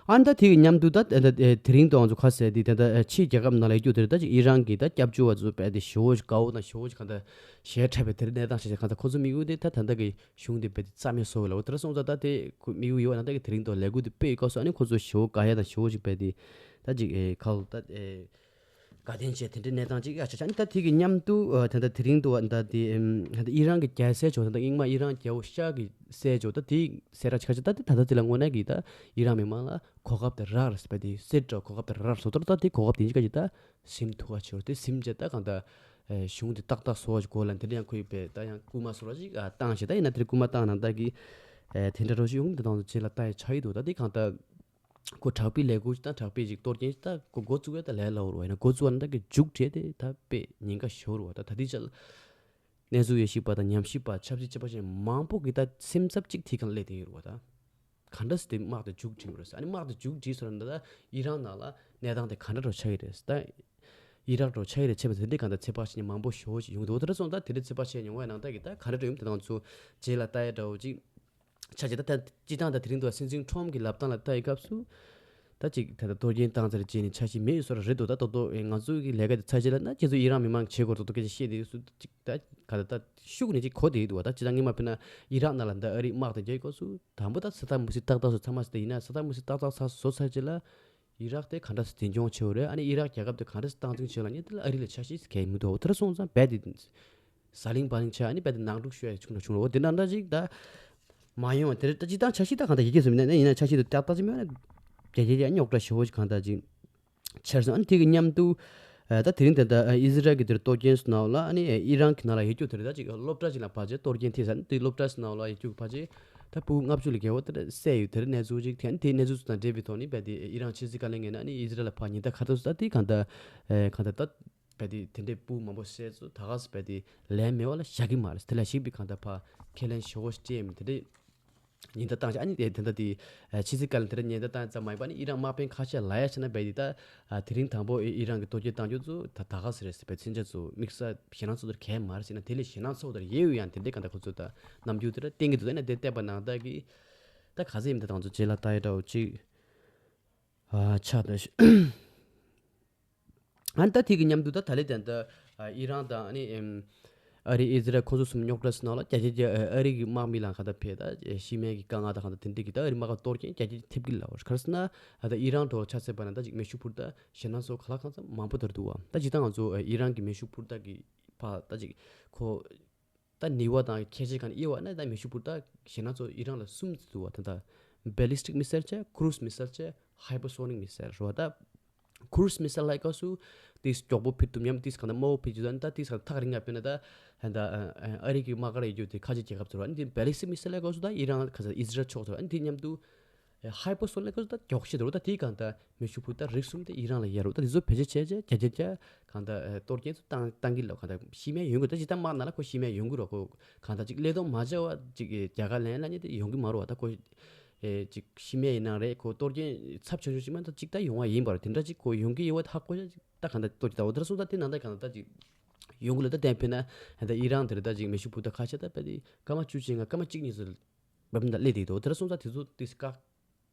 ཨ་ནི་ད་དེ་གི་མཉམ་དུ་ད་ད་ད་དེ་རིང་དུའང་ཚོ་ཁ་གསལ་དེ་ད་ད་ཕྱིའི་རྒྱལ་ཁབ་ནང་ལ་ཡོད་རྒྱུ་དེ་རེད། ད་ཅིག་ཨི་རན་གྱི་ད་སྐྱབས་བཅོལ་བ་ཚོ་རྦད་དེ་ཞེ་པོ་ཞིག་དགའ་བོ་དང་ཞེ་པོ་ཞིག་གང་ལྟར་ཞེ་དྲག་པའི་དེ་རིང་གནས་སྟངས་ཤིག་གང་ལྟར་ཁོ་ཚོ་དམིགས་ཡུལ་དེ་ད་ད་ལྟ་གི་གཞུང་དེ་རྦད་དེ་རྩ་མེད་བཟོ་དགོས་ལབ་དེ་འདྲ་སོང་ཙང་ད་དེ་ཁོ་དམིགས་ཡུལ་ཡོད་པ་ན་ད་གི་དེ་རིང་དུ་ལས་འགུལ་དེ་སྤེལ་ཡོད་སྐབས་སུ་ཨ་ནི་ཁོ་ཚོ་ཞེ་པོ་དགའ་ཡ་དང་ཞེ་པོ་ཞིག་རྦད་དེ་ད་ཅིག་ཨེ་ཁ་ལོ་ད་ཨེ་དགའ་ལྡན་བྱས་དེ་འདྲའི་གནས་སྟངས་ཅིག་ཨ་ཆ་ཆ་ཨ་ནི་ད་དེ་གི་མཉམ་དུ་ཨ་ད་ད་དེ་རིང་དུ་ཨ་ད་དེ་ཨེམ་ད་ཨི་རན་གྱི་རྒྱལ་སྲས་ཚོ་ད་ད་རྙིང་མ་ཨི་རན་རྒྱལ་པོ་ཤཱ་གི་སྲས་ཚོ་ད་དེ་སྲས་ར་ཆ་ཆ་ད་དེ་ད་ད་དེ་ལ་དངོས་གནས་ཀྱི་ད་ཨི་རན་མི་མང་ལ་གོ་སྐབས་དེ་རག་རེད་ཟེར་བ་དེ་སྲིད་འགྲོ་གོ་སྐབས་དེ་རག་སོ་ད་ད་དེ་གོ་སྐབས་དེ་འཇིག་ག་ཅིག་ད་ཟིན་ཐུབ་པ་ཆེ་བ་དེ་ཟིན་བྱས་ད་གང་ད་ཨེ་གཞུང་དེ་ཏག་ཏག་བཟོ་བ་ཞིག་དགོས་ལ་དེ་འདྲ་ཡང་ཁོའི་བས་ད་ཡང་སྐུལ་མ་བཟོ་བ་ཞིག་ཨ་བཏང་བྱས་ད་ཡིན་ན་དེ་སྐུལ་མ་བཏང་ན་ད་གི་ཨེ་དེ་འདྲ་རོ་ཞིག་ཡོང་དེ་དང་དུ་རྗེས་ལ་ལྟ་ཡི་ཆ་ཡི་འདུག་ད་དེ་གང་ད། ཁོ་དྲག་པོའི་ལས་འགུལ་དང་དྲག་པོའི་ཅིག་གཏོར་སྐྱོན་ཅིག་ད་ཁོ་འགོ་བཙུགས་ཡ་ད་ལས་སླ་བོ་རེད་བ། ཡིན་ན་འགོ་བཙུགས་པ་ན་ད་གི་མཇུག་འབྲས་དེ་ད་དཔེ་ཉེན་ཁ་ཞེ་པོ་རེད་བ། ད་ད་ལྟའི་ཆར་གནས་ཚུལ་ཡོད་ཤེས་པ་དང་ཉམས་ཞིབ་པ་ཆབ་སྲིད་དཔྱད་པ་ཅན་མང་པོ་གི་ད་སེམས་འཚབ་ཅིག་དེའི་སྒང་སླེབས་བསྡད་ཡོད་རེད་བ། ད་ག་འདྲ་སེ་དེ་དམག་དེ་མཇུག་སྒྲིལ་བ་རེད་ཟེར། ཨ་ནི་དམག་དེ་མཇུག་སྒྲིལ་སོང་ན་ད་ཨི་རན་ནང་ལ་གནས་སྟངས་དེ་ག་འདྲ་འདྲ་ཆགས་ཀྱི་རེད་ད། ཨི་རག་འདྲ་ཆགས་ཀྱི་རེད་བྱས་པ་དེ་འདྲའི་གང་ལྟར་ཚོད་དཔག་བྱེད་མཁན་མང་པོ་ཞེ་པོ་ཅིག་ཡོང་གི་འདུག་དེ་འདྲ་སོང་ད་དེ་འདྲའི་ཚོད་དཔག་བྱས་མྱོང་བའི་ནང་ད་གི་ད་ག་འདྲ་འདྲ་ཡོང་དེ་དང་ཚོ་རྗེས་ལ་ལྟ་ཡ་འདྲ་བོ་ཅིག་ཆ་ཅིག་ད་ལྟ་སྤྱི་བཏང་ད་དེ་རིང་དུ་སྲིད་འཛིན་ཁྲོམ་གྱི་ལབ་སྟངས་ལ་ལྟ་ཡི་སྐབས་སུ། ད་ཅིག་ད་ལྟ་གཏོར་སྐྱོན་བཏང་ཚར་རྗེས་ནས་འཆར་གཞི་མེད་ཡོད་བཟོ་འདྲ་རེད་འདུག་ད་ཏོག་ཏོག་ང་ཚོ་གི་ལས་ཀ་དེ་ཚར་རྗེས་ལ་ན་ཁྱེད་ཚོ་ཨི་རན་མི་མང་གི་བྱེད་སྒོ་ཏོག་ཏོག་སྐད་ཆ་བཤད་དེ་སུ་ཅིག་ད་ག་ད་ད་ཤུགས་ནས་ཅིག་གོ་དེ་ཡི་འདུག་བ། ད་སྤྱི་བཏང་སྔོན་མ་དཔེར་ན་ཨི་རག་ནང་ལ་ད་ཨ་རིའི་དམག་དང་རྒྱག་ཡི་སྐབས་སུ་དང་པོ་ད་ས་ད་མུ་སི་ཏག་ཏག་སུ་ཚང་མ་སི་ད་ཡིན་ན་ས་ད་མུ་སི་ཏག་ཏག་ས་བཟོ་ཚར་རྗེས་ལ། ཨི་རག་དེ་ག་འདྲ་སེ་འཛིན་སྐྱོང་བྱེད་འོ་རེད། ཨ་ནི་ཨི་རག་རྒྱལ་ཁབ་དེ་ག་འདྲ་སེ་སྟངས་འཛིན་བྱེད་ལ་ནི་དེ་ལ་ཨ་རི་ལ་འཆར་གཞི་གལ་མི་འདུག་དེ་ར་སོང་ཙང་རྦད་དེ་ཟ་ལིང་བ་ལིང་བྱས། ཨ་ནི་རྦད་དེ་ནང་འཁྲུག་ཤོར་ཡ་ཆུང་དྲགས་ཆུང་དྲགས་འོ་དེ་འདྲ་འདྲ་ཅིག་ད་མ་ཡོང་བ་དེ་རེད། ད་ཅི་ད་འཆར་གཞི་ད་གང་ལྟར་ཡི་གེ་བཟོ་མི་ན་ཡིན་ན་འཆར་གཞི་དེ་ཏག་ཏག་ཅིག་མེད་ན་རྒྱ་རྒྱ་རྒྱ་རྙོག་དྲ་ཞེ་པོ་ཅིག་གང་ལྟར་ཅིག་ཆེར་སོང་། ཨ་ནི་དེ་གི་མཉམ་དུ་ད་དེ་རིང་དེ་ད་ཨི་ཟི་རལ་གྱི་དེར་གཏོར་སྐྱོན་སོང་ནའོ་ལ་ཨ་ནི་ཨི་རན་གྱི་ནང་ལ་ཡོད་རྒྱུ་དེ་རེད། ད་ཅིག་སློབ་གྲྭ་ཅིག་ལ་ཕལ་ཆེར་གཏོར་སྐྱོན་ཐེབས་ས་ནི་དེ་སློབ་གྲྭ་སོང་ནའོ་ལ་ཡོད་རྒྱུ་ཕལ་ཆེར། ད་ཕྲུ་གུ་ལྔ་བཅུ་ལས་བརྒལ་བ་དེ་འདྲ་བསད་ཡོད། དེ་འདྲ་གནས་ཚུལ་ཅིག་ཐོན། དེའི་གནས་ཚུལ་ཚོ་དང་འབྲེལ་བའི་ཐོག་ནས་རྦད་དེ་ཨི་རན་ཕྱི་སྲིད་བཀའ་བློན་ངོས་ནས་ཨ་ནི་ཨི་ཟི་རལ་ལ་ཕར་ཉེན་བརྡ་ག་རེ་བཏང་སོང་། ད་དེ་གང་ལྟར་ཨེ་གང་ལྟར་ད་རྦད་དེ་དེ་འདྲའི་ཕྲུ་གུ་མང་པོ་བསད་ཚོ་ད་ག་སེ་རྦད་དེ་ལན་མེད་པ་ལ་བཞག་གི་མ་རེད། དེ་ལ་ཞིག་པའི་གང་ལྟར་ཕར་ཁས་ལེན་ཞེ་པོ་ཞིག་སྤྲད་ཡོད་མེད་དེ་འདྲའི་ཉེན་བརྡ་བཏང་ཤག་ཨ་ནི་དེ་དེ་འདྲ་དེ་ཕྱི་སྲིད་བཀའ་བློན་དེ་འདྲ་ཉེན་བརྡ་བཏང་ཙམ་མ་ཡིན་པ་ནི་ཨི་རན་དམག་དཔོན་ཁ་ཤས་ལབ་ཡ་བྱས་ན་རྦད་དེ་ད་དེ་རིང་དང་པོ་ཨི་རན་གྱི་གཏོར་སྐྱོན་བཏང་རྒྱུ་ཚོ་ད་ད་ག་སེ་རེད་ཟེར་བའི་མཚོན་ཆ་ཚོ་དམིགས་བསལ་ཞེད་སྣང་ཚོགས་དེར་གས་མ་རེད་ཟེར་ན་དེ་ལས་ཞེད་སྣང་ཚོགས་དེར་ཡེ་ཡོད་ཡང་དེ་འདྲའི་གང་ལྟར་ཁོ་ཚོ་ད་རྣམ་འགྱུར་དེ་འདྲ་བསྟན་གྱི་འདུག་ཨ་ནི་དེ་བལྟས་པ་ནང་ལྟར་གྱི། ད་ག་ཚོད་ཡིན་ད་དང་ཚོ་རྗེས་ལ་ལྟ་ཡི་འདྲ་བོ་ཅིག་ཨ་ཆགས་འདུག་ཨ་ནི་ད་དེ་གི་མཉམ་དུ་ད་ད་ལེ་དན་ད་ཨི་རན་དང་ཨ་ནི་ཨ་རི་ཨི་ཟི་རལ་ཁོ་ཚོ་གསུམ་རྙོག་དྲ་སོང་ནའོ་ལ་རྒྱ་ཆེ་རྒྱ་ཨ་རི་གི་དམག་མི་ལ་ག་ད་ཕེ་ད་ཤི་རྨས་ཀྱི་དཀའ་ངལ་དང་ག་ད་དེ་འདྲ་གི་ད་ཨ་རི་དམག་ག་གཏོར་སྐྱོན་རྒྱ་ཆེ་ཐེབས་ཀྱི་ལ་བར་ག་རེ་ཟེར་ན་ད་ཨི་རན་འགྲོ་ཆ་ཚད་པ་ན་ད་ཅིག་མེ་ཤུགས་འཕུར་ད་ཞེད་སྣང་ཚོ་ག་ལ་གང་ཚ་མང་པོ་དར་འདུག་བ། ད་ཇི་ལྟར་ང་ཚོ་ཨི་རན་གྱི་མེ་ཤུགས་འཕུར་ད་གི་ཕ་ད་ཅིག་ཁོ། ད་ནུས་པ་དང་ཁྱད་ཆོས་གང་དབྱེ་བ་ན་ད་མེ་ཤུགས་འཕུར་ད་ཞེད་སྣང་ཚོ་ཨི་རན་ལ་གསུམ་ཙམ་འདུག་བ། ད་ད་ballistic missile བྱས་cruise missile བྱས་hypersonic missile རེད་བ། ད་cruise missile ལ་སྐབས་སུ་དེས་མགྱོགས་པོ་འཕུར་ཐུབ་སྙམ། དེས་གང་ལྟར་དམའ་བོ་འཕུར་རྒྱུ་ད་ད་དེས་གང་ལྟར་ཐག་རིང་ང་འཕུར་ན་ད་ད་ཨ་རི་གི་དམག་སྒར་ཡོད་རྒྱུ་དེ་ཁ་ཆེ་རྒྱལ་ཁབ་ཚོ་རེད་བ། ཨ་ནི་དེ་ballistic missile ལ་སྐབས་སུ་ད་ཨི་རན་ག་ས་ཨི་ཟི་རལ་ཕྱོགས་ཚོ་རེད་བ། ཨ་ནི་དེ་མཉམ་དུ་ཧའི་པར་སོ་ནིག་ལ་ད་མགྱོགས་ཤོས་དེ་རེད། ད་དེའི་སྒང་ད་མེ་ཤུགས་འཕུར་ད་རིགས་གསུམ་དེ་ཨི་རན་ལ་ཡོད་རེད། ད་དེ་ཚོ་བེད་སྤྱོད་བྱས་བྱས་རྒྱ་ཆེ་རྒྱ་གང་ད་གཏོར་སྐྱོན་ཚོ་བཏང་བཏང་གི་ལ་གང་ད་ཤི་རྨས་ཡོང་གི་ད་ཇི་ལྟར་དམག་ནང་ལ་ཁོ་ཤི་རྨས་ཡོང་གི་རེད། ཁོ་གང་ད་ཅིག་ཀླད་སྟོབས་མ་བྱ་བ་ཅིག་རྒྱ་གར་ལན་ལ་ཉེ་དེ་ཡོང་གི་མ་རེད་བ། ད་ཁོ་ཅིག་ཤི་རྨས་ཡིན་ན་རེད། ཁོ་གཏོར་སྐྱོན་ཚབས་ཆུང་ཆུང་ཅིག་མ་ད་ཅིག་ད་ཡོང་བ་ཡིན་པ་རེད། དེ་འདྲ་ཅིག་ཁོ་ཡོང་གི་ཡོད་བ། ད་ཧ་གོ་ཡ་ཅིག་ད་གང་ད་གཏོར་གྱི་ད་འོ་དེ་ར་སོང་ད་དེ་ནང་ད་གང་ད་ད་ཅིག་ཡོང་གི་ལ་ད་གཏན་འཕེན་ན་ད་ཨི་རན་དེ་རེད། ད་ཅིག་མེ་ཤུགས་འཕུར་ད་ཁ་ཤས་ད་ད་དེ་སྐར་མ་བཅུ་ཅིག་ང་སྐར་མ་གཅིག་གཉིས་ཚོ་བབ་ན་ད་སླེབས་དེ་འདུག་དེ་ར་སོང་ཙང་དེ་ཚོ་དེ་བཀག་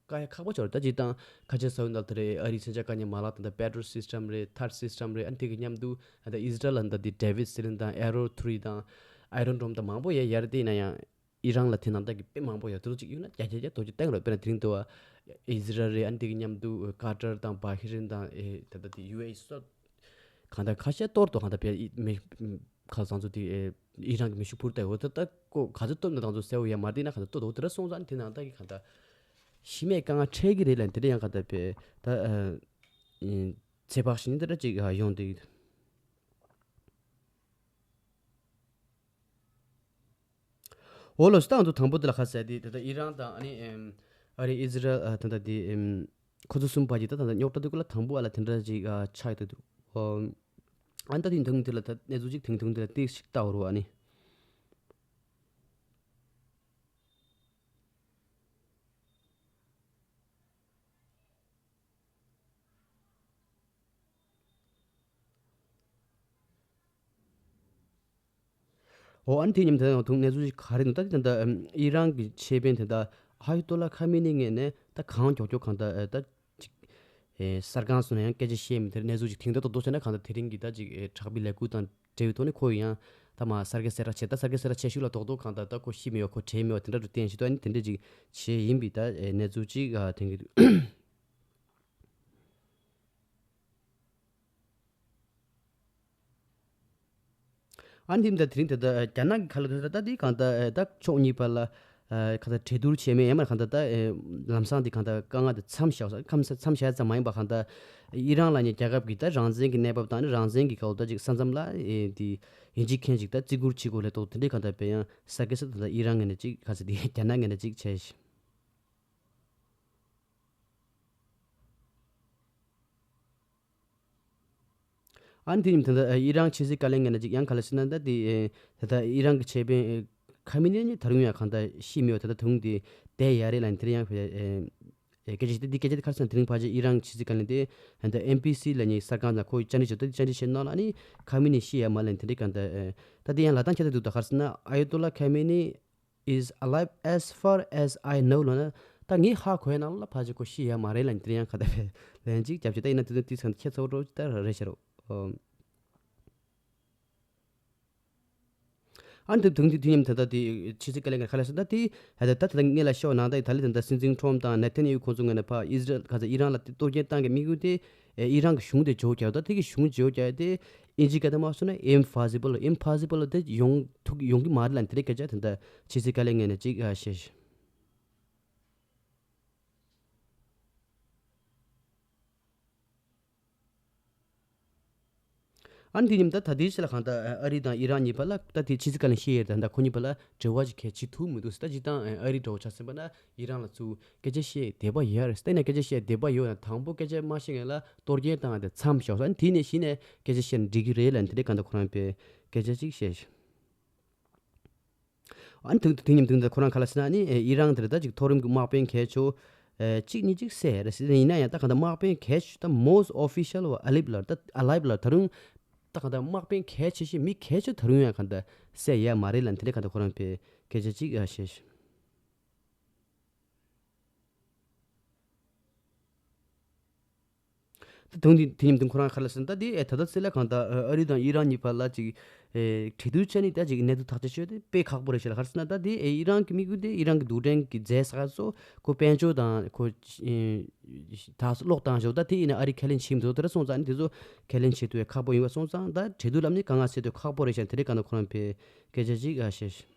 བཀག་ཡ་ཁག་པོ་ཆགས་རེད། ད་ཅིག་དང་ཁ་ཆེ་ས་བོན་དང་དེ་རེད། ཨ་རིའི་མཚོན་ཆ་བཀག་ཉར་མ་ལག་དང་ད་Patriot system རེད། THAAD system རེད། ཨ་ནི་དེ་གི་མཉམ་དུ་ཨ་ད་ཨི་སི་རལ་ལ་ད་དེ་David's Sling དང་Arrow three དང་Iron Dome དང་མང་པོ་ཡ་ཡར་དེ་ཡིན་ན་ཡང་ཨི་རན་ལ་དེ་ནང་ད་གི་དཔེ་མང་པོ་ཡ་དེ་ཚོ་ཅིག་ཡོད་ན་རྒྱ་རྒྱ་རྒྱ་དོ་ཅིག་བཏང་རོགས། དཔེར་ན་དེ་རིང་དུ་ཨི་སི་རལ་རེད། ཨ་ནི་དེ་གི་མཉམ་དུ་Qatar དང་Bahrain དང་ཨེ་ད་ད་དེ་ཡུ་ཨེ་ཨི་སོགས་གང་ལྟར་ཁ་ཤས་གཏོར་དོ་གང་ལྟར་བས་མེ་ ཁ་སང་ཚོ་དེ་ཨེ་ཨི་རན་གྱི་མེ་ཤུགས་འཕུར་ལྟ་བུ་ད་ལྟ་ཀོ་ག་ཚོད་སྟོན་ན་དང་ཚོ་གསལ་བོ་ཡ་མ་རེད་ན་ག་ཚོད་ལྟོ་དོ་དེ་འདྲ་སོང་ཙང་དེ་ནང་ད་གི་ག་ད་ཤི་མེད་དཀའ་ངལ་འཕྲད་ཀྱི་རེད་ལ་དེ་འདྲ་ཡང་ག་ད་པས་ད་ཨ་ཚེ་དཔག་ཤིང་དེ་འདྲ་ཅིག་ཡོང་དུས། འོ་ལོ་སི་ཏང་དུ་དང་པོ་དེ་ལ་ཁ་གསལ་དེ་ད་ལྟ་ཨི་རན་དང་ཨ་ནི་ཨེམ་ཨ་རི་ཨི་ཟི་རལ་ཨ་ད་ལྟ་དེ་ཨེམ་ཁོ་ཚོ་གསུམ་བར་གྱི་ད་ད་ལྟ་རྙོག་དྲ་དེ་ཀུ་ལ་དང་པོ་ཨ་ལ་དེ་འདྲ་ཅིག་ཨ་ཆགས་ཡོད་དུ་འོ་ཨ་ནི་ད་དེ་དུང་དེ་ལ་ད་གནས་ཚུལ་ཅིག་དེང་དུང་དེ་ལ་ཏིག་ཞིག་ལྟ་བ་རུ་ཨ་ནི། འོ་ཨ་ནི་དེ་མཉམ་དུ་ད་དུང་གནས་ཚུལ་ཞིག་ག་རེ་འདུག་ད་དེ་ད་ལྟ་ཨི་རན་གྱི་ཆེད་དཔོན་དེ་ད་ཨ་ཡ་ཏོ་ལ་ཁ་མེ་ནི་ངོས་ནས་ད་གང་མགྱོགས་མགྱོགས་གང་ད་ད་ཅིག་ཨེ་གསར་ཁང་སོགས་ནས་ཡང་སྐད་ཆ་བཤད་མི་དེར་གནས་ཚུལ་ཅིག་དེང་ད་ཏོག་ཏོག་བྱས་ན་གང་ད་དེ་རིང་གི་ད་ཅིག་ཨེ་དྲག་པའི་ལས་འགུལ་དང་འབྲེལ་བའི་ཐོག་ནས་ཁོ་ཡིས་ཡང་ད་མ་གསར་སྐད་གསལ་བསྒྲགས་བྱས་ད་གསར་སྐད་གསལ་བསྒྲགས་བྱས་ཤུགས་ལ་ཏོག་ཏོག་གང་ད་ད་ཁོ་ཤི་མེད་པ་ཁོ་བྲོས་མེད་པ་དེ་འདྲ་རུ་བསྟན་ཞིག་ཏུ་ཨ་ནི་དེ་འདྲ་ཅིག་བྱས་ཡིན་པའི་ད་ཨེ་གནས་ཚུལ་ཅིག་ཨ་དེང་གི་འདུག་ཨ་ནི་དེ་ད་དེ་རིང་ད་ལྟ་རྒྱ་ནག་གི་ཁ་ལ་ད་ད་དེ་གང་ད་ད་ཕྱོགས་གཉིས་བར་ལ་གང་ད་གྲོས་བསྡུར་བྱས་མེད་ཡང་མ་གང་ད་ད་ལམ་སང་དེ་གང་ད་དཀའ་ངལ་དེ་མཚམས་བཞག་མཚམས་བཞག་ཙམ་མ་ཡིན་པ་གང་ད་ཨི་རན་ལ་ནི་རྒྱལ་ཁབ་ཀྱི་ད་རང་བཙན་གྱི་གནས་བབ་དང་ནི་རང་བཙན་གྱི་ག་འོ་ད་ཅིག་ས་མཚམས་ལ་དེ་ཡིན་གཅིག་མཁན་གཅིག་ད་བརྩི་བཀུར་བྱེད་དགོས་ལས་ཐོག་དེ་འདྲའི་གང་ད་དཔེ་ཡང་ས་དགེ་ས་ད་ད་ཨི་རན་ངོས་ནས་ཅིག་ག་ཚོད་དེ་རྒྱ་ནག་ངོས་ནས་ཅིག་བྱས་ཤིང་། ཨ་ནི་དེ་ཉིན་ད་ལྟ་ཨི་རན་ཕྱི་སྲིད་བཀའ་བློན་ངོས་ནས་ཅིག་ཡང་ག་ལ་ཟེར་ན་ད་དེ་ད་ལྟ་ཨི་རན་གྱི་ཆེད་དཔོན་ཁ་མི་ནི་ནི་ད་རུང་ཡང་གང་ལྟར་ཤི་མེད་པ་ད་ལྟ་དུང་དེ་བསྡད་ཡ་རེད་ལ་ནི་དེ་རིང་ཡང་སྐད་ཆ་ཞིག་ད་དེ་སྐད་ཆ་དེ་ག་རེ་ཟེར་ན་དེ་རིང་ཕལ་ཆེར་ཨི་རན་ཕྱི་སྲིད་བཀའ་བློན་དེ་ད་ལྟ་ཨེན་བི་སི་ལ་ནི་གསར་ཁང་ནང་ཁོ་བཅར་འདྲི་བྱས་ད་བཅར་འདྲི་བྱས་གནང་ལ་ནི་ཁ་མི་ནི་ཤི་ཡ་མ་ལ་ནི་དེ་འདྲའི་གང་ལྟར་ད་དེ་ཡང་ལ་དང་ཁྱད་ད་འདུག་ད་ག་རེ་ཟེར་ན་ཨ་ཡ་ཏོ་ལ་ཁ་མི་ནི is alive as far as I know ལབ་ན། ད་ངས་ཧ་གོ་ཡ་ནང་ལ་ཕལ་ཆེར་ཁོ་ཤི་ཡ་མ་རེད་ལབ་དེ་ཡང་ཁ་ད་བས་ལན་གཅིག་རྒྱབ་ཆེ་ད་ཡིན་ན་དེ་ཚོ་དེ་ཚང་ཁྱེད་ཚོ་འགྲོ་ད་རེད་ཤེས་རོགས། ཨ་འདི་དུང་དུས་དུས་མཉམ་ད་ལྟ་དེ་ཕྱི་སྲིད་བཀའ་བློན་གྱི་ཁ་ལ་སོང་ད་དེ་ཧ་ད་ད་ད་ངས་ལ་ཤོག་ནང་ད་ད་ལི་ད་ད་སྲིད་འཛིན་ཁྲོམ་དང་ནེ་ཐན་ཡུ་ཁོང་ཚོ་ངོས་ནས་ཕ་ཨིས་རལ་ག་ཚ་ཨི་རན་ལ་དེ་གཏོར་སྐྱོན་བཏང་གི་དམིགས་ཡུལ་དེ། ཨེ་ཨི་རན་གྱི་གཞུང་དེ་བྱོ་རྒྱག་ད་དེ་གི་གཞུང་བྱོ་རྒྱག་དེ་ཨིན་ཇི་སྐད་དུ་མ་སོང་ན་impossible impossible དེ་ཡོང་ཐུག་ཡོང་གི་མ་རེད་ལ་དེ་རེད་སྐད་ཆ་དེ་འདྲ་ཕྱི་སྲིད་བཀའ་བློན་ངོས་ནས་ཅིག་ཨ་བཤད་ཤག་ཨ་ནི་དེ་ཉིན་ད་ད་ལྟའི་ཆ་ལ་གང་ལྟར་ཨ་རི་དང་ཨི་རན་གཉིས་བར་ལ་ད་དེ་ཕྱི་སྲིད་བཀའ་བློན་ཤེས་ཡོད་ད་ད་ཁོ་གཉིས་བར་ལ་འབྲེལ་བ་ཅིག་གལ་ཆེ་ཐུག་མི་འདུག་ད་ཅི་ད་ཨ་རི་འདྲ་བོ་ཆ་ཟིན་པ་ན་ཨི་རན་ལ་ཚུར་སྐད་ཆ་བཤད་བདེ་བ་ཡོད་རེད། ད་ཡིན་ན་སྐད་ཆ་བཤད་བདེ་བ་ཡོད་ན་དང་པོ་སྐད་ཆ་མ་བཤད་མཁན་ལ་གཏོར་སྐྱོན་བཏང་ཡ་དེ་མཚམས་བཞག་ས་ཨ་ནི་དེ་ནས་གཞི་ནས་སྐད་ཆ་བཤད་ན་འགྲིག་གི་རེད་ལབ་ནས་དེ་འདྲའི་གང་ལྟར་ཁོ་རང་པའི་སྐད་ཆ་ཅིག་བཤད་ཤག་ཨ་ནི་དུང་དུ་དུས་མཉམ་དུང་དུ་ཁོ་རང་ག་ལ་ཟེར་ན་ཨ་ནི་ཨི་རན་དེར་ད་ཅིག་མཐོ་རིམ་གྱི་དམག་དཔོན་གལ་ཆེ་བོ་གཅིག་གཉིས་ཅིག་བསད་རེད་ཟེར་ཡིན་ན་ཡང་ད་གང་ལྟར་དམག་དཔོན་གལ་ཆེ་ད་most official བ་ཨ་ལིབ་ལ་ད་ཨ་ལིབ་ལ་ད་རུང་ད་གང་ལྟར་དམག་དཔོན་གལ་ཆེ་ཤོས་མི་གལ་ཆེ་ད་རུང་ཡང་གང་ལྟར་བསད་ཡ་མ་རེད་ལ་དེ་འདྲ་གང་ལྟར་ཁོ་རང་པའི་སྐད་ཆ་ཅིག་བཤད་ཤག་ད་དུང་དེ་དེ་ཉིན་དུ་ཁོ་རང་ག་ལ་ཟེར་ན་ད་དེ་ཨེ་ད་ལྟ་ཚེ་ལ་གང་ལྟར་ཨ་རི་དང་ཨི་རན་གཉིས་བར་ལ་ཅིག་ཨེ་གྲོས་བསྡུར་བྱས་ནས་ད་ཅིག་གནད་དུ་ཐག་གཅོད་བྱེད་དེ་དཔེ་ཁག་པོ་རེད་ཤག་ལ་ག་རེ་ཟེར་ན་ད་དེ་ཨེ་ཨི་རན་གྱི་དམིགས་ཡུལ་དེ་ཨི་རན་གྱི་རྡུལ་ཕྲན་གྱི་རྫས་ས་ཁ་ཚོ་ཁོ་དཔལ་འབྱོར་དང་ཁོ་ད་གློག་བཏང་ཞོག་ད་དེ་ཡིན་ན་ཨ་རི་ཁས་ལེན་བྱེད་མི་ཐུབ་དེ་འདྲ་སོང་ཙང་ནི་དེ་ཚོ་ཁས་ལེན་བྱེད་ཐུབ་ཡ་ཁག་པོ་ཡིན་པ་སོང་ཙང་ད་གྲོས་བསྡུར་ལམ་ནས་དཀའ་ངལ་སེལ་ཐུབ་ཁག་པོ་རེད་ཤག་དེ་འདྲའི་གང་ལྟར་ཁོ་རང་པའི་སྐད་ཆ་ཅིག་བཤད་ཤག་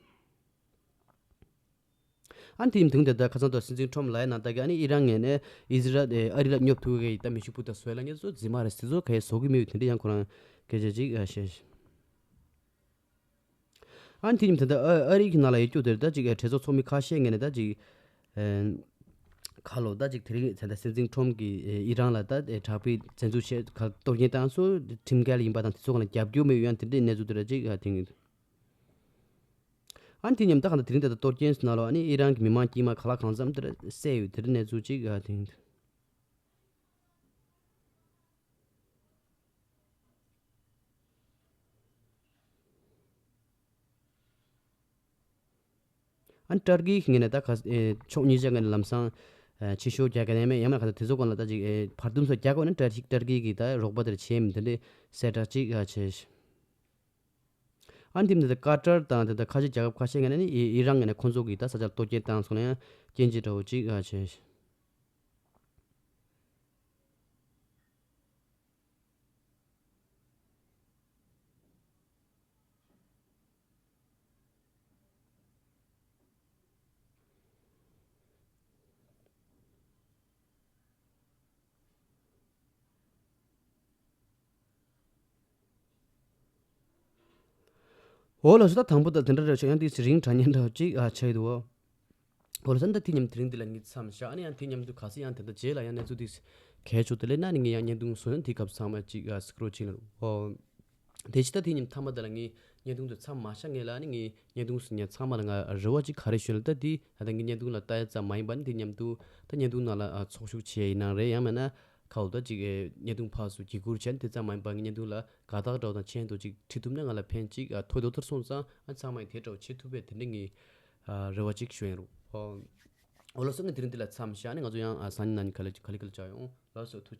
ཨ་ནི་དེ་ཉིན་དུང་དེ་ད་ཁ་སང་ཐོག་སྲིད་འཛིན་ཁྲོམ་ལ་ཡ་ནང་ལྟ་གི་ཨ་ནི་ཨི་རན་ངོས་ནས་ཨི་ཟི་རལ་ཨེ་ཨ་རི་ལ་སྙོབ་ཐུབ་གི་ད་མེ་ཤུགས་འཕུར་མདའ་བཟོས་ལ་ངེད་ཚོ་རྫུན་མ་རེད་ཟེར་ཚོ་གས་བཟོ་གི་མེད་དེ་འདྲ་ཡང་ཁོ་རང་སྐད་ཆ་ཅིག་ཨ་བཤད། ཨ་ནི་དེ་ཉིན་ད་ལྟ་ཨ་ཨ་རི་གི་ནང་ལ་ཡོད་རྒྱུ་དེར་ད་ཅིག་ཨེ་གྲོས་ཚོགས་ཚོགས་མི་ཁ་ཤས་ངོས་ནས་ད་ཅིག་ཨེ་ཁ་ལོ་ད་ཅིག་དེ་རིང་ད་ལྟ་སྲིད་འཛིན་ཁྲོམ་གིས་ཨེ་ཨི་རན་ལ་ད་ཨེ་དྲག་པོའི་བཙན་འཛུལ་བྱས་ཁ་གཏོར་སྐྱོན་བཏང་སོ་ཁྲིམས་འགལ་ཡིན་པ་དང་དེ་ཚོ་གང་ལ་རྒྱབ་སྐྱོར་མེད་ཡོད་ཡང་དེ་འདྲའི་གནས་ཚུལ་དེ་ར་ཅིག་ཨ་དེ་ཉིན། ཨ་ནི་དེ་མཉམ་ད་གང་ལྟར་དེ་རིང་ད་ལྟ་གཏོར་སྐྱོན་ཟེར་ན་ལོ་ཨ་ནི་ཨི་རན་གྱི་མི་མང་དཀྱུས་མ་ག་ལ་གང་འཚམ་དེར་བསད་ཡོད་དེར་གནས་ཚུལ་ཅིག་ཨ་དེ་རིང་། ཨ་ནི་ཏར་ཀི་གི་ངོས་ནས་ད་ག་ཨེ་ཕྱོགས་གཉིས་ཆ་ངོས་ནས་ལམ་སང་ཨེ་ཕྱི་ཤོག་རྒྱག་གི་ནས་མེད་ཡང་མ་ག་ད་དེ་ཚོ་གོང་ལ་ད་ཅིག་ཨེ་བར་འདུམ་སོགས་རྒྱག་དགོས་ན་ཏར་ཀི་ཏར་ཀི་གི་ད་རོགས་པ་དེར་བྱེད་མི་དེ་འདྲའི་གསལ་བསྒྲགས་ཅིག་ཨ་བྱས། ཨ་ནི་དེ་མིན་ད་ཀ་ཏར་དང་དེ་ད་ཁ་ཆེ་རྒྱལ་ཁབ་ཁ་ཤས་ངོས་ནས་ནི་ཨི་ཨི་རན་ངོས་ནས་ཁོང་ཚོ་གིས་ད་ས་ཆར་གཏོར་སྐྱོན་བཏང་སོང་ན་ཡང་སྐྱོན་བརྗོད་འདྲ་བོ་ཅིག་ཨ་བྱས། འོ་ལགས་སོ། ད་དང་པོ་དང་དེ་འདྲ་རེད་ཤག་ཡང་དེ་རིང་དྲ་བརྙན་འདྲ་ཅིག་ཨ་ཆགས་ཡོད་འདུག་འོ་ལགས་སོ། ད་དེ་མཉམ་དེ་རིང་འདི་ལ་ངས་མཚམས་བཞག་ཨ་ནི་ཡང་དེ་མཉམ་དུ་ག་ཚོད་ཡང་དེ་འདྲ་རྗེས་ལ་ཡང་གནས་ཚུལ་དེ་གལ་ཆེ་དེ་ལས་ན་ནི་ངས་ཡང་བརྙན་ཐུང་བཟོས་ན་དེ་སྐབས་ཚང་མ་ཅིག་ཨ་སི་ཀྲོལ་བྱེད་ལ་འོ། དེ་ཕྱི་ད་དེ་མཉམ་མཐའ་མ་དེ་ལ་ངས་བརྙན་ཐུང་དེ་མཚམས་མ་བཞག་ངེས་ལ་ནི་ངས་བརྙན་ཐུང་སུ་ཉན་ཚང་མ་ལ་ང་རེ་བ་ཅིག་ག་རེ་ཞུ་ན་ད་དེ་ད་ལྟ་ངས་བརྙན་ཐུང་ལ་ལྟ་ཡ་ཙམ་མ་ཡིན་པ་ནི་དེ་མཉམ་དུ་ད་བརྙན་ཐུང་ནང་ལ་ཨ་ཚོགས་ཞུགས་བྱེད་ཡ་ཡིན་ནའང་རེད། ཡང་མིན་ན་ཁ་འོ་ད་ཅིག་ཨེ་བརྙན་ཐུང་ཕར་ཚུར་བརྒྱུད་བསྐུར་བྱས་ནས་དེ་ཙམ་མ་ཡིན་པ་ངས་བརྙན་ཐུང་ལ་དགའ་རྟགས་འདྲ་བོ་དང་མཆན་འདྲ་བོ་ཅིག་བྲིས་ཐུབ་ན་ང་ལ་ཕན་ཅིག་ཨ་ཐོགས་འདུག་ད་སོང་ཙང་ཨ་ཚང་མ་ཡིས་དེ་འདྲ་བོ་བྱེད་ཐུབ་པའི་དེ་འདྲ་ངས་ཨ་རེ་བ་ཅིག་ཞུ་ཡིན་རུང་། ཨོ་ལགས་སོ། ངས་དེ་རིང་འདི་ལ་མཚམས་བཞག་ནས་ང་ཚོ་ཡང་ཨ་སང་ཉིན་གནངས་ཉིན་ག་ལེ་ག་ལེ་ག་ལེ་བཅར་ཡོང་། ལགས་སོ། ཐུགས་